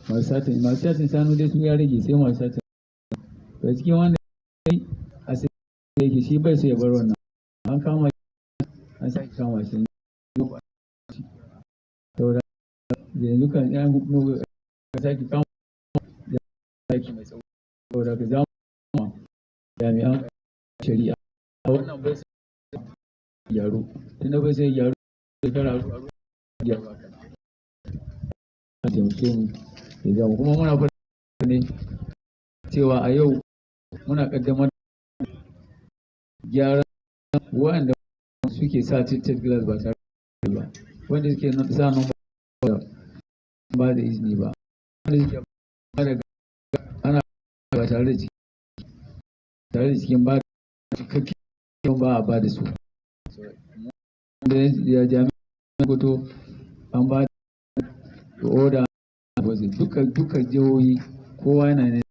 Masu satin shanu dai su ya rage, sai masu satin. To, cikin wanda a sai yake, shi bai so ya bar wannan. An kama, an sake kama shi. Saboda yanzu kan yan sake kama aiki mai tsawo. Saboda ka za mu jami'an shari'a wannan bai gyaru, tunda bai sai gyaru shekara gyaru haka taimake mu ya jamu. Kuma muna fara ne cewa a yau muna kaddamar gyaran waɗanda suke sa tinted glass ba tare ba, wanda suke sa number ba da izini ba, wanda suke ba da ana ba tare da cikin ba cikakken ba a ba da su da ya jami'an Sokoto an ba da oda duka jihohi, kowa yana ne.